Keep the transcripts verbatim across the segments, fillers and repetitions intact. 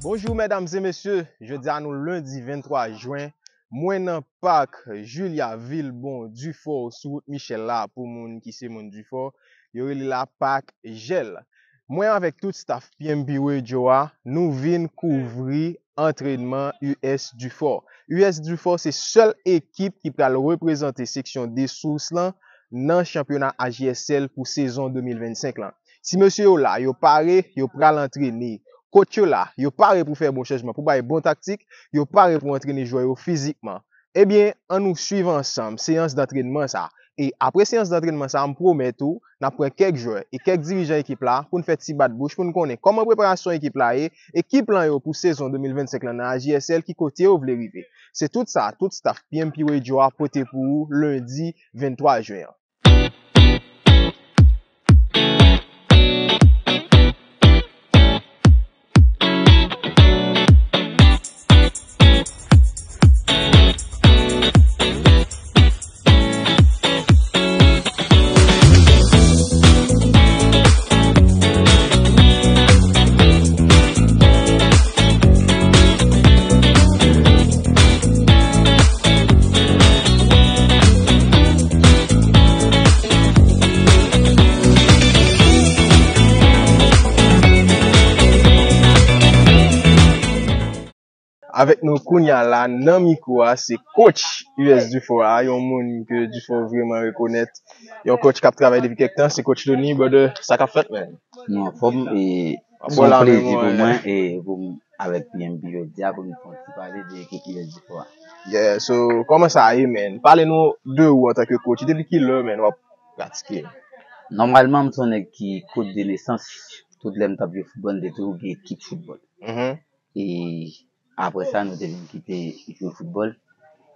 Bonjou medam e mesye, jodi a nou lendi venntwa jen, mwen nan pak Julia Vilbon Dufort sou wout Michèl la, pou moun ki se moun Dufort, yo rele la pak Jèl. Mwen avèk tout staff P M P Radio a, nou vin kouvri antrenman U S Dufort. U S Dufort se sèl ekip ki pral reprezante seksyon de Source lan nan chanpyona A J S L pou sezon de mil vennsenk lan. Ti mesye yo la, yo pare, yo pral antrene. Coach yo la, yo pare pou fè bon chanjman, pou bay bon taktik, yo pare pou antrene jwè yo fizikman. Ebyen, ann nou swiv ansanm seyans dantrenman sa. E apre seyans dantrenman sa, m pwomèt ou, n ap pran kèk jwè e kèk dirijan ekip la pou n fè ti bat bouch, pou n konnen kòman preparasyon ekip la ye, e ki plan yo pou sezon de mil vennsenk lan nan A J S L, ki kote yo vle rive. Se tout sa, tout staff P M P Radio a pote pou ou lendi venntwa jen an. Avèk nou kounye a la nan mikwo a, se coach U S Dufort a, yon moun ke Dufort vrèman rekonèt. Yon coach k ap travay depi kèk tan, se coach Tony, brother, sa k ap fèt, man? Nou anfòm, e se yon plezi pou mwen e pou m avèk P M P jodi a pou nou fè yon ti pale de ekip U S Dufort a. Yeah, so, kòman sa ye, man? Pale nou de ou antanke coach, depi kilè, man, w ap pratike? Nòmalman, m se yon nèg ki coach de nesans, tout lè m t ap jwe foutbòl, m te toujou gen ekip foutbòl. Mhm. E apre sa, nou te vin kite jwe foutbòl,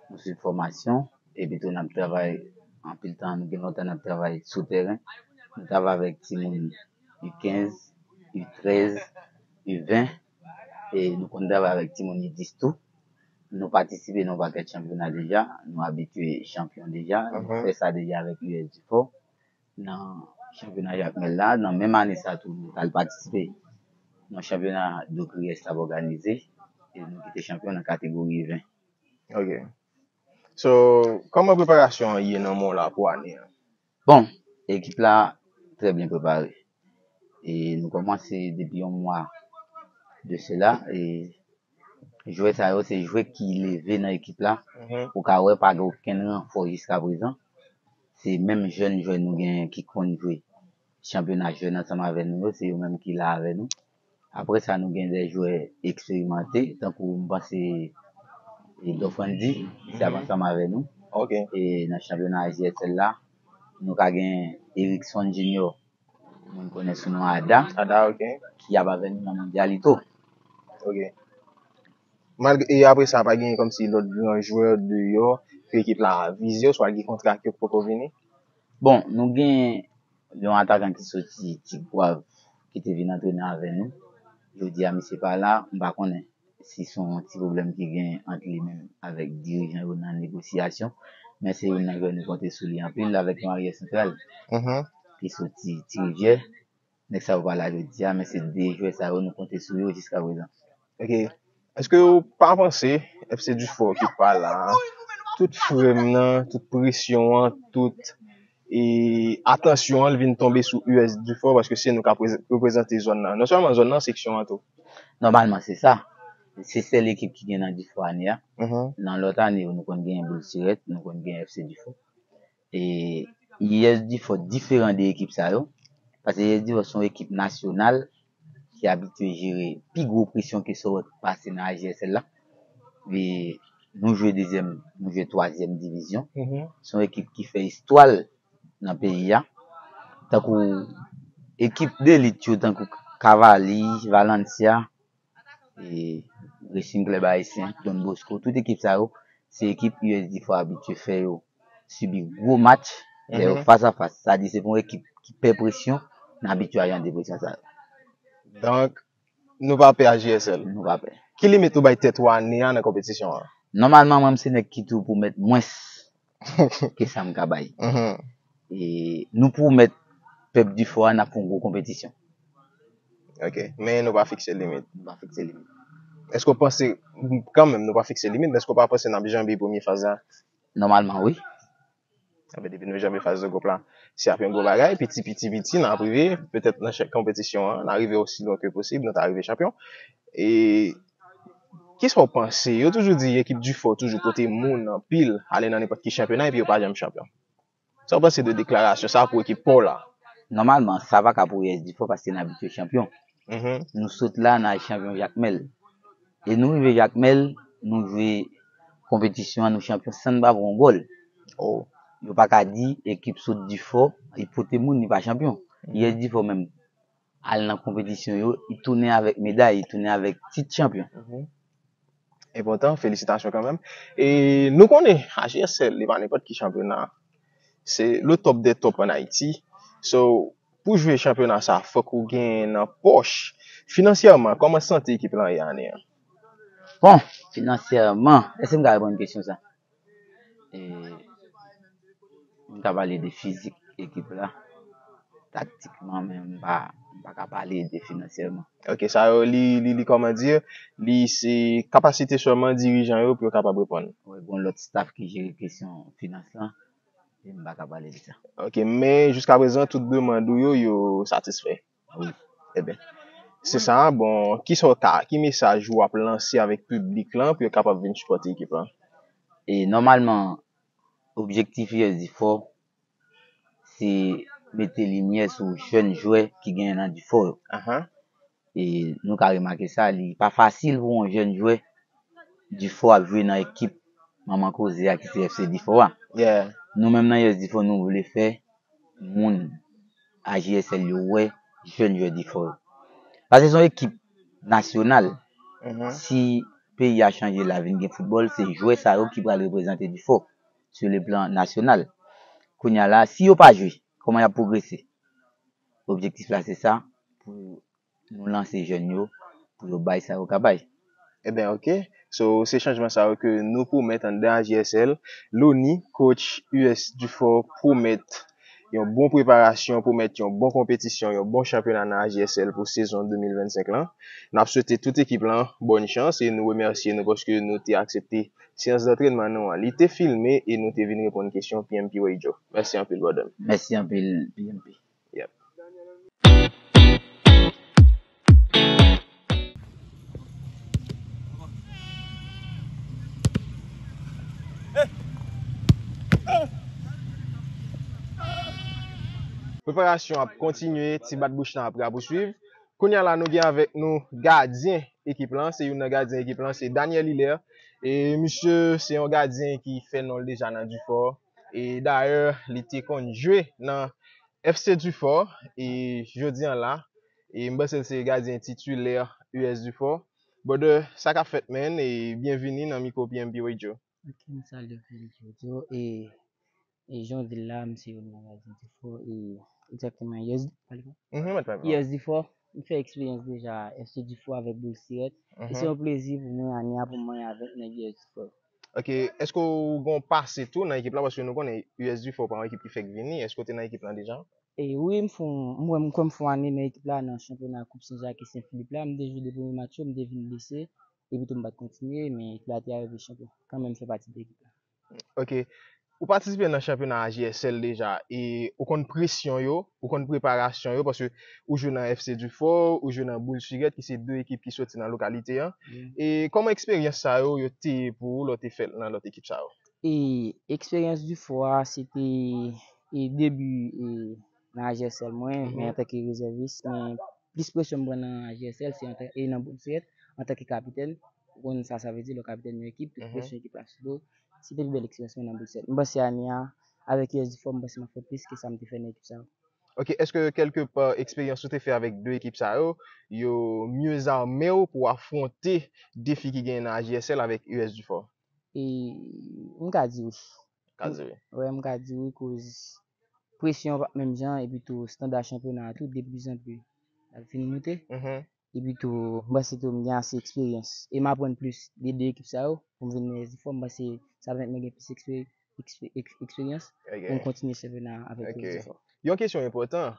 nou swiv fòmasyon, epi tou n ap travay anpil tan, nou gen lontan n ap travay sou tèren. Nou travay avèk timoun U kenz, U trèz, U ven, e nou konn travay avèk timoun U dis tou. Nou patisipe nan yon pakèt chanpyona deja, nou abitye chanpyon deja, nou fè sa deja avèk U S Dufort. Nan chanpyona Jakmèl la, nan menm ane sa tou, nou t al patisipe nan chanpyona Dogriès t ap òganize, e nou kite chanpyon nan kategori ven. Ok. So, kòman preparasyon an ye nan men w la pou ane an? Bon, ekip la trè byen prepare. E nou kòmanse depi yon mwa de sela, e jwè sa yo se jwè ki leve nan ekip la. Mhm. Ou ka wè pa gen okenn ranfò jiska prezan. Se menm jèn jwè nou genyen ki konn jwe chanpyona jèn ansanm avè nou yo, se yo menm ki la avè nou. Apre sa, nou gen de jwè eksperimante, tankou m panse e Dofrandy, ki ap ansanm avè nou. Ok. E nan chanpyona A J S L la, nou ka gen Erickson Junior, moun konnen sou non Ada, Ada, ok. Ki ap avè nou nan mondyal tou. Ok. Malgre, e apre sa, pa gen kòmsi lòt gran jwè deyò ke ekip la vize, oswa gen kontra ke poko vini? Bon, nou gen yon atakan ki soti Tigwav, ki te vin antrene avè nou. Jodi a, misye pa la, m pa konnen si se yon ti pwoblèm ki gen ant li menm avèk dirijan yo nan negosyasyon, men se youn nan jwè nou konte sou li anpil avèk yon aryè santral, mhm, ki soti Ti Rivyè. Nèg sa yo pa la jodi a, men se de jwè sa yo nou konte sou yo jiska prezan. Ok. Èske w pa panse F C Dufort ki pa la, tout frèm nan, tout presyon an, tout, e, atansyon an, l vin tonbe sou U S Dufort paske se nou k ap reprezante zòn nan? Non sèlman zòn nan, seksyon an tou. Nòmalman, se sa. Se sèl ekip ki gen nan Dufort ane a. Mhm. Nan lòt ane yo, nou konn genyen Boul Sirèt, nou konn genyen F C Dufort. E U S Dufort diferan de ekip sa yo. Paske U S Dufort se yon ekip nasyonal ki abitye jere pi gwo presyon ke sa w wè k pase nan A J S L la. E nou jwe dezyèm, nou jwe twazyèm divizyon. Mhm. Se yon ekip ki fè istwa l nan peyi a. Tankou ekip delit yo, tankou Cavalli, Valencia, e Racing Club Haïtien, Don Bosco, tout ekip sa yo, se ekip U S Dufort abitye fè yo sibi gwo match, lè yo, mhm, fas a fas. Sa di se pou yon ekip ki pè presyon, n abitye a jan de presyon sa yo. Donk, nou pa pè A J S L. Nou pa pè. Ki limit ou bay tèt ou ane a nan konpetisyon an? Nòmalman, mwen, m se nèg ki tou pou mèt mwens ke sa m ka bay. Mhm. E nou pwomèt pèp Dufort a n ap fè yon gwo konpetisyon. Ok. Men nou pa fikse limit. Nou pa fikse limit. Èske w panse, kanmenm, nou pa fikse limit, men èske w pa panse n ap janbe premye faz la? Nòmalman, wi. Sa vle di, depi nou janbe faz de gwoup la, se ap yon gwo bagay, piti, piti, piti, n ap rive, petèt nan chak konpetisyon an, n a rive osi lwen ke posib, nou ta rive chanpyon. E kisa w panse? Yo toujou di ekip Difò toujou pote moun anpil, ale nan nenpòt ki chanpyona, epi yo pa janm chanpyon. Sa w panse de deklarasyon sa a pou ekip pa w la? Nòmalman, sa pa ka pou U S Difò paske n abitye chanpyon. Nou sot la, n al chanpyon Jakmèl. E nou rive Jakmèl, nou jwe konpetisyon an, nou chanpyon san n pa pran yon gòl. Yo pa ka di ekip sot Difò, li pote moun, li pa chanpyon. U S Difò menm, al nan konpetisyon yo, li tounen avèk meday, li tounen avèk tit chanpyon. Enpòtan, felisitasyon kanmenm. E nou konnen A J S L, li pa nenpòt ki chanpyona. Se le top des top an Ayiti. So, pou jwe chanpyona sa, fòk ou gen nan pòch. Finansyèman, kòman sante ekip lan ye ane an? Bon, finansyèman, èske m ka reponn kesyon sa? E, m ka pale de fizik ekip la. Taktikman, men m pa, m pa ka pale de finansyèman. Ok, sa yo, li, li, li, kòman di, li se kapasite sèlman dirijan yo pou yo kapab reponn. Wi, gon lòt staff ki jere kesyon finans lan, e m pa ka pale de sa. Ok, men jiska prezan, tout demann ou yo, yo satisfè. Wi. Eben, se sa, bon, kisa w ka, ki mesaj ou ap lanse avèk piblik lan pou yo kapab vin sipòte ekip lan? E nòmalman, objektif U S Difò, se mete limyè sou jèn jwè ki genyen nan Difò yo. E nou ka remake sa, li pa fasil pou yon jèn jwè Difò ap jwe nan ekip manman koze a ki se F C Difò a. Nou menm nan U S Difò, nou vle fè moun A J S L yo wè jèn jwè Difò yo. Paske se yon ekip nasyonal. Si peyi a chanje la vin gen foutbòl, se jwè sa yo ki pral reprezante Difò sou le plan nasyonal. Kounye a la, si yo pa jwe, kòman y ap pwogrese? Objektif la se sa, pou nou lanse jèn yo, pou yo bay sa yo ka bay. Eben, ok. So, se chanjman sa yo ke nou pwomèt anndan A J S L. Loni, coach U S Difò pwomèt yon bon preparasyon, pwomèt yon bon konpetisyon, yon bon chanpyona nan A J S L pou sezon de mil vennsenk lan. N ap swete tout ekip lan bòn chans e nou remèsye nou paske nou te aksepte seyans dantrènman nou an. Li te filme e nou te vin reponn kesyon P M P Radio. Mèsi anpil, brother. Mèsi anpil, P M P. Yep. Preparasyon ap kontinye, ti bat bouch lan ap rapouswiv. Kounye a la, nou gen avèk nou gadyen ekip lan, se youn nan gadyen ekip lan, se Daniel Hilaire. E misye se yon gadyen ki fè non l deja nan Difò. E dayè, li te konn jwe nan F C Difò, e jodi an la, e m panse l se gadyen titilè U S Difò. Brother, sa k ap fèt, man, e byenvini nan mikwo P M P Radio. Ok, m salye P M P Radio, e, e jan w di l la, m se youn nan gadyen Difò, e egzakteman, U S, pale fò. Mhm, mèt, mèt, mèt. U S Difò, m fè eksperyans deja F C Difò avèk Boul Sirèt, e se yon plezi pou mwen ane a pou mwen avèk nèg U S Difò. Ok, èske w gen yon pase tou nan ekip la? Paske nou konnen U S Difò pa yon ekip ki fèk vini. Èske w te nan ekip lan deja? E wi, m fè yon, m wè m kwè m fè yon ane nan ekip la nan chanpyona Koup Sen Jak e Sen Filip la. M te jwe de premye match yo, m te vin blese, epi tou m pa t kontinye, men ekip la te arive chanpyon. Kanmenm fè pati de ekip la. Ok. Ou patisipe nan chanpyona A J S L deja, e ou konn presyon yo, ou konn preparasyon yo, paske ou jwe nan F C Difò, ou jwe nan Boul Sirèt, ki se de ekip ki soti nan lokalite an. E kòman eksperyans sa yo, yo te ye pou ou lè w te fè l nan lòt ekip sa yo? E eksperyans Difò a, se te e debi e nan A J S L mwen, men antanke rezèvis, men plis presyon m pran nan A J S L, se antan, e nan Boul Sirèt, antanke kapitèn. Ou konn sa sa vle di, lè w kapitèn yon ekip, tout presyon ekip la sou do w. Se te pi bèl eksperyans mwen nan Boul Sirèt. M panse ane a, avèk U S Difò, m panse m ap fè plis ke sa m te fè nan ekip sa yo. Ok, èske kèlke pa eksperyans ou te fè avèk de ekip sa yo, yo mye zame w pou w afwonte defi ki genyen nan A J S L avèk U S Difò? E m ka di wi. Ka di wi. Wè, m ka di wi, koz presyon an pa t menm jan, epi tou estanda chanpyona a tou de plus en plus l ap vin moute. Epi tou, m panse tou m gen ase eksperyans. E m aprann plis de de ekip sa yo pou m vin nan U S Difò. M panse sa pèmèt mwen gen plis ekspe-, ekspe-, eks-, eksperyans pou m kontinye chanpyona a avèk U S Difò. Yon kesyon enpòtan.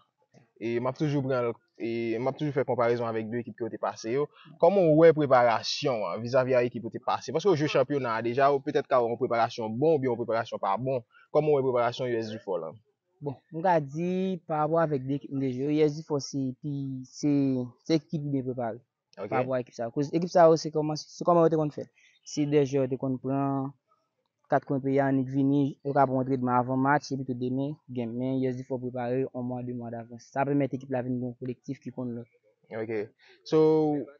E m ap toujou pran l, e m ap toujou fè konparezon avèk de ekip ke w te pase yo. Kòman w wè preparasyon an vizavi a ekip ou te pase? Paske w jwe chanpyona a deja, ou petèt ka wè yon preparasyon bon oubyen yon preparasyon pa bon. Kòman w wè preparasyon U S Dufort lan? Bon, m ka di, pa rapò avèk de ekip m te jwe yo, U S Dufort se pi, se, se ekip ki byen prepare. Pa rapò a ekip sa yo. Koz ekip sa yo, se kòman, se kòman yo te konn fè. Se de jwè yo te konn pran, kat kwen peyi a annik vini, yo ka pran antrenman avan match, epi tou demen, game. Men U S Dufort prepare yon mwa, de mwa davans. Sa pèmèt ekip la vin gen yon kolektif ki konn lòt. Ok. So,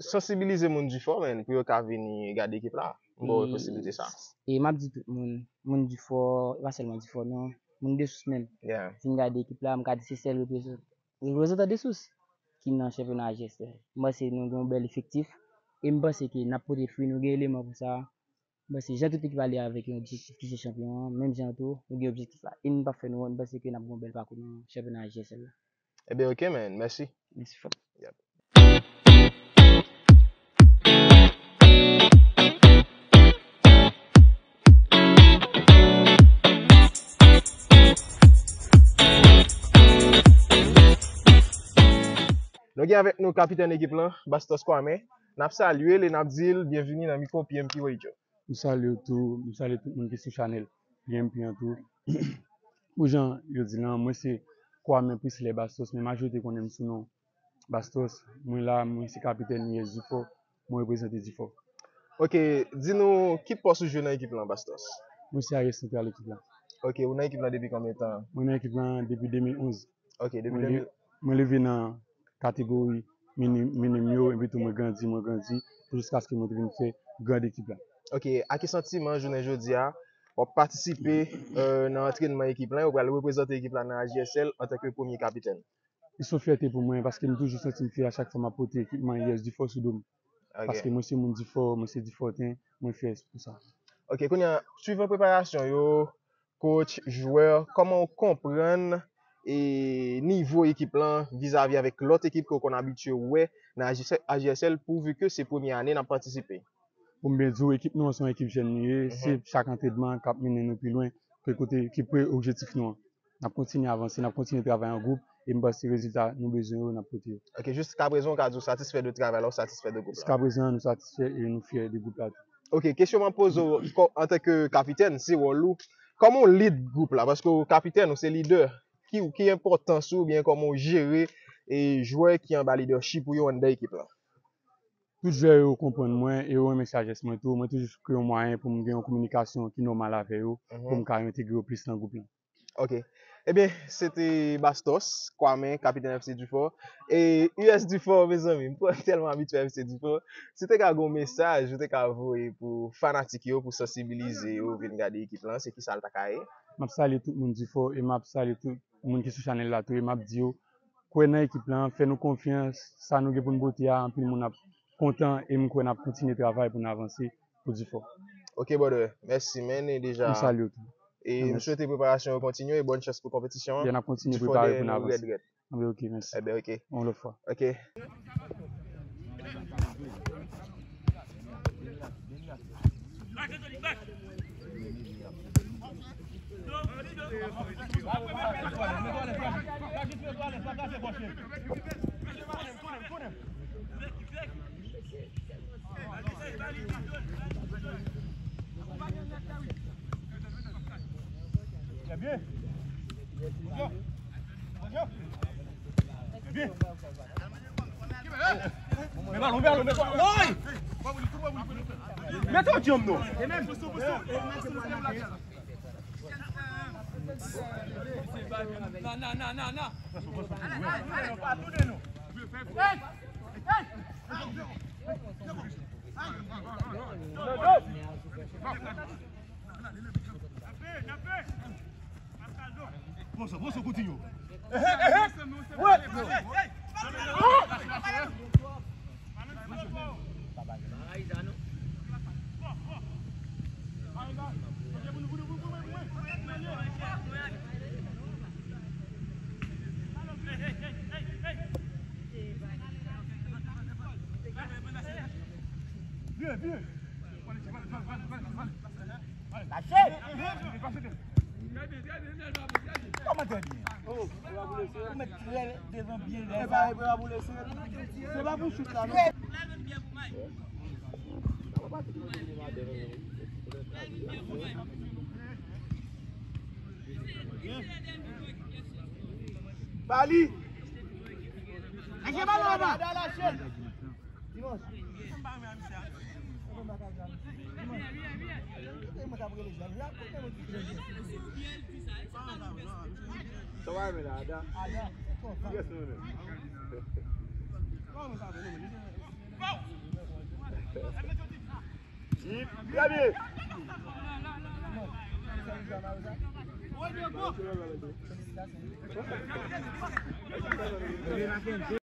sansibilize moun Dufort, man, pou yo ka vini gade ekip la. M ba w posiblite sa. E m ap di tout moun, moun Dufort, e pa sèlman Dufort non, moun Desous menm. Vin gade ekip la, m ka di se sèl reprezan- reprezantan Desous ki nan chanpyona A J S L. M panse nou gen yon bèl efektif e m panse ke n ap pote fwi, nou gen eleman pou sa. M panse jan tout ekip ale avèk yon objektif ki se chanpyon an, menm jan tou, nou gen objektif la. E nou p ap fè nou wont, m panse ke n ap gen yon bèl pakou nan chanpyona A J S L la. Ebyen, ok, man. Mèsi. Mèsi frè. Nou gen avèk nou kapitèn ekip lan, Bastos Kwame. N ap salye l e n ap di l byenvini nan mikwo P M P Radio. M salye w tou, m salye tout moun ki sou chanèl P M P an tou. Pou jan yo di lan, mwen se Kwame Prisley Bastos, men majorite konnen m sou non Bastos. Mwen la, mwen se kapitèn U S Dufort, mwen reprezante Dufort. Ok, di nou ki pòs ou jwe nan ekip lan, Bastos? Mwen se aryè santral ekip la. Ok, ou nan ekip lan depi konbyen tan? Mwen nan ekip lan depi de mil onz. Ok, depi Mwen de mil. le- mwen leve nan kategori minim, minim yo, epi tou mwen grandi, mwen grandi, pou jiskaske mwen te vin fè grand ekip la. Ok, a ki santiman jounen jodi a w ap patisipe euh, nan antrenman ekip lan, ou pral reprezante ekip la nan A J S L antanke premye kapitèn? Li se yon fyète pou mwen, paske m toujou santi m fyè a chak fwa m ap pote ekipman U S Dufort sou do m. Paske mwen se moun Dufort, mwen se Duforten, mwen fyè pou sa. Ok, kounye a, swivan preparasyon yo, coach, jwè, kòman w konprann e nivo ekip lan vizavi avèk lòt ekip ke w konn abitye wè nan A J S L, pouvi ke se premye ane n ap patisipe? Pou m byen di w, ekip nou an se yon ekip jèn li ye, se chak antrenman k ap mennen nou pi lwen, ke kote ki pre objektif nou an. N ap kontinye avanse, n ap kontinye travay an gwoup, e m panse rezilta nou bezwen yo, n ap pote yo. Ok, jiskaprezan w ka di w satisfè de travay la, w satisfè de gwoup la? Jiskaprezan, nou satisfè e nou fyè de gwoup la tou. Ok, kesyon m ap poze w, kò- antanke kapitèn, se wòl ou. Kòman w lead gwoup la? Paske w kapitèn, ou se lidè. Ki, ki enpòtans ou, oubyen kòman w jere e jwè ki anba lidèchip ou yo anndan ekip lan? Tout jwè yo konprann mwen e yo renmen sajès mwen tou. Mwen toujou kreye yon mwayen pou m gen yon kominikasyon ki nòmal avè yo, pou m ka entegre yo plis nan gwoup lan. Ok. Ebyen, se te Bastos Kwame, kapitèn F C Dufort. E U S Dufort, mezanmi, m tèlman abitye a F C Dufort. Si w te ka gen yon mesaj ou te ka voye pou fanatik yo, pou sansibilize yo vin gade ekip lan, se kisa l ta ka ye? M ap salye tout moun Dufort e m ap salye tout moun ki sou chanèl la tou e m ap di yo, kwè nan ekip lan, fè nou konfyans, sa nou gen pou n pote a, anpil moun ap kontan e m kwè n ap kontinye travay pou n avanse pou Dufort. Ok, brother. Mèsi, man. E deja, M salye w tou. E m swete preparasyon yo kontinye e bòn chans pou konpetisyon an. N ap kontinye prepare pou n avanse. Anben, ok, mèsi. Ebyen, ok. Yon lòt fwa. Ok. Men balon, balon, men balon. Woy! Mete yon djanm non. Nan, nan, nan, nan, nan. Pran sa, pran sa, kontinye. Lache! Kòman trè byen? Ou met trè devan byen dèyè sa. Se pa pou chout la, non. Bali. Lache balon anba. Dimanche. Sa w renmen la, Ada? Yes, nou renmen. Trè byen.